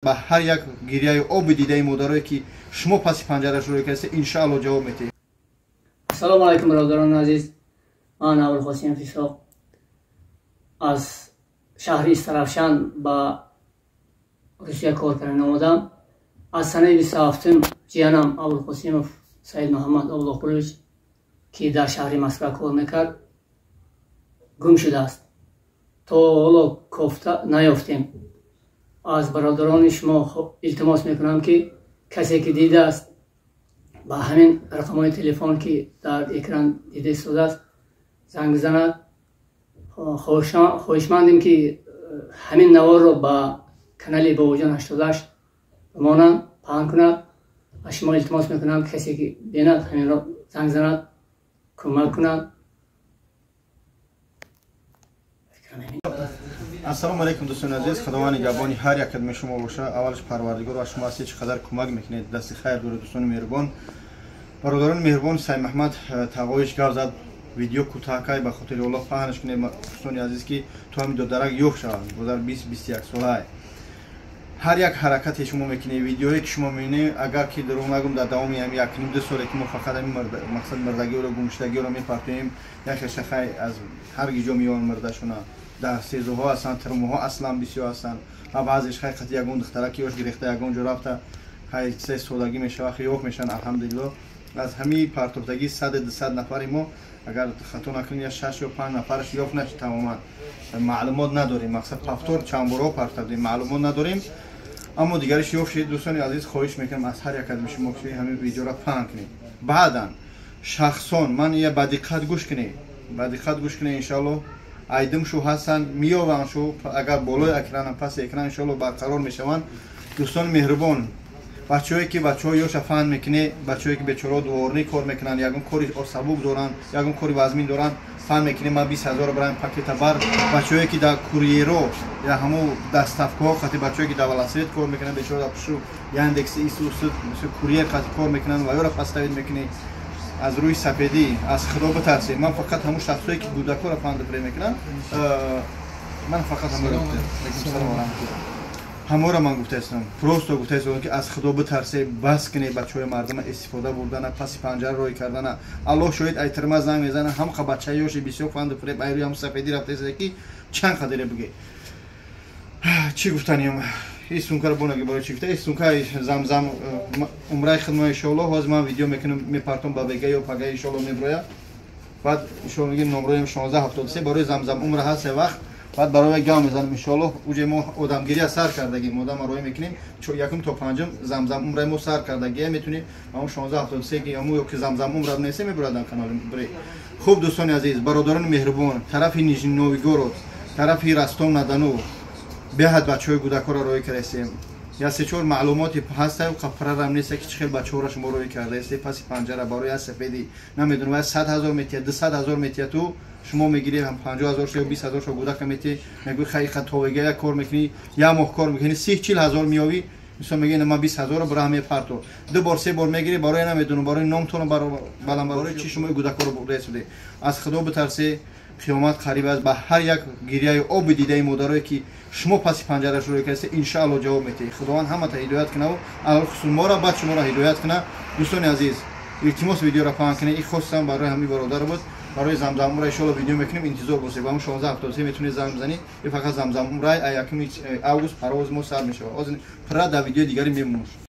Ба ҳар як гирияи оби дидаи модарое, ки шумо паси панҷараш рӯй кардед, иншаалло ҷавоб медиҳед. Ассалому алайкум, бародарони азиз. Ман Абулқосим Исоқ аз шаҳри Истаравшан ба Русия кор кардан омадам. Аз санаи 27-ум ҷиянам Абулқосимов Саид Муҳаммад Облоқулович, ки дар шаҳри Москва кор мекард, гум шудааст. То ҳоло кофта наёфтем. Аз бародарони шумо илтимос мекунам, ки касе ки дидааст, ба ҳамин рақамҳои телефон, ки дар экран дида истодааст, занг бизанад. Хоҳишмандем, ки ҳамин наворро ба канали Бобоҷон 88 бимонанд, паҳн кунад. Аз шумо илтимос мекунам, касе ки бинад, ҳаминро занг занад, кӯмак кунад. Ассалому алайкум, дӯстони азиз. Худованд нигаҳбони ҳар як кадоми шумо боша. Аввалаш Парвардигор ва шумо ҳастед, чӣ қадар кӯмак мекунед, дасти хайр доред, дӯстони меҳрубон, бародарони меҳрубон. Сай Маҳмад Тағоиш гап зад, видео кӯтаҳкай, ба хотири Аллоҳ паҳнаш кунед, дӯстони азиз, ки то ҳамин додарак ёфт шавад. Бодар 20-21 солае. Ҳар як ҳаракате шумо мекунед, видеое ки шумо мебинед, агар ки дурӯғ нагӯм, дар давоми ҳами якним ду соле ки мо фақат ҳамин мақсад мирдагиро, гумшудагиро мепартоем, як хешахай аз ҳар гиҷо меён мирдашуна, дар сезуҳо ҳастанд, тирмоҳо аслан бисёр ҳастанд ва баъзеш хай қати ягон духтараки ёш гирехта ягон ҷо рафта, хай се содагӣ мешава, ёфт мешаванд, алҳамдулилло. Аз ҳамин партофтагӣ 100-200 нафари мо, агар хато накунем, я шаш ё панҷ нафараш ёфт нашид, тамоман маълумот надорем. Мақсад пафтор чандборҳо партофтем, маълумот надорем, аммо дигариш ёфт шид. Дӯстони азиз, хоҳиш мекунам аз ҳар як аз шумо, ки ҳамин видеоро паҳн кунед. Баъдан шахсон ман я ба диққат гӯш кунед, ба диққат гӯш кунед. Иншаалло айдим шу ҳастанд, меёванд шу, агар болои экранам, паси экран, иншоалло барқарор мешаванд. Дӯстони меҳрубон, бачаҳое ки бачаҳо ёша фаҳм мекунед, бачаҳое ки бечорао дворнӣ кор мекунанд, ягон кори сабук доранд, ягон кори вазмин доранд, фаҳм мекунед, ман 20 000 барам пакета бар. Бачаҳое ки дар курьеро я ҳамун доставкаҳо қати, бачаҳое ки дар велосипед кор мекунанд, бечора дар пушу Яндекс ису курьер қати кор мекунанд ва ёро поставить мекунед аз рӯи сафедӣ, аз Худо битарсед. Ман фақат ҳамун шахсое ки кӯдакҳоро фанду фиреб мекунанд, ман фақат ҳаморо ман гуфтаистам, просто гуфтаистам, ки аз Худо битарсе, бас кунед бачаҳои мардума истифода бурдана, паси панҷара рой кардана. Аллоҳ шоҳид, айтирма занг мезана, ҳамқа бачаи ёши бисёр фанду фиреб ай рӯи ҳамун сафедӣ рафтаиста, ки чанд қадре бигӯ. Чӣ гуфтаниям? Ин сумкаро бонаги барои чӣ гуфта? Ин сумка Замзам умраи хидма, иншоалло. Ҳозир ман видео мекунам, мепартом ба вега ё пага, иншоалло меброя. Баъд иншоалло мегим номроям 1673 барои Замзам умра ҳаст се вақт. Баъд барои гав мезанем, иншоалло. Уҷе мо одамгирия сар кардагим, одама роҳӣ мекунем, якум то панҷум Замзам умраи мо сар кардагия. Метунем ҳамун 1673 ки ҳамун ё ки Замзам умра бинависем, мебурадан канали бре. Хуб, дӯстони азиз, бародарони меҳрубон, тарафи Нижний Новгород, тарафи Ростов на Дону беҳад бачаҳои кӯдакҳоро роҳӣ кардаистем. Я се-чор маълумоти ҳаста, қапрарам неста, ки чӣ хел бачаҳоро шумо роҳӣ кардаисте паси панҷара барои аз сафедӣ. Намедонам, ва 100 000 метия, 200 000 метия, ту шумо мегирӣ 50 000 ё 20 000 шо кӯдака метӣ, мегӯи хай хатовега, як кор мекунӣ, як моҳ кор мекунӣ, 30-40 ҳазор меёвӣ. Мисол мегӯи, ман 20 000-ро бира мепарту, ду бор, се бор мегирӣ барои намедонам, барои номтон баланд, барои чӣ шумо кӯдакҳоро бурдаистуде? Аз Худо битарсе, қиёмат қариб аст. Ба ҳар як гирияи оби дидаи модарое, ки шумо паси панҷараш рӯй кардед, иншаалло ҷавоб медиҳед. Худованд ҳамата ҳидоят кунаву алалхусус моро, баъд шуморо ҳидоят куна. Дӯстони азиз, илтимос, видеоро паҳн кунед. И хостам барои ҳамин бародар буд, барои Замзам умра иншоалло видео мекунем, интизор бошед. Ба ҳамун 1673 метавонед занг бизанед. И фақат Замзам умра 1 август парвози мо сар мешавад. Ҳозир пурра дар видеои дигаре мемонам.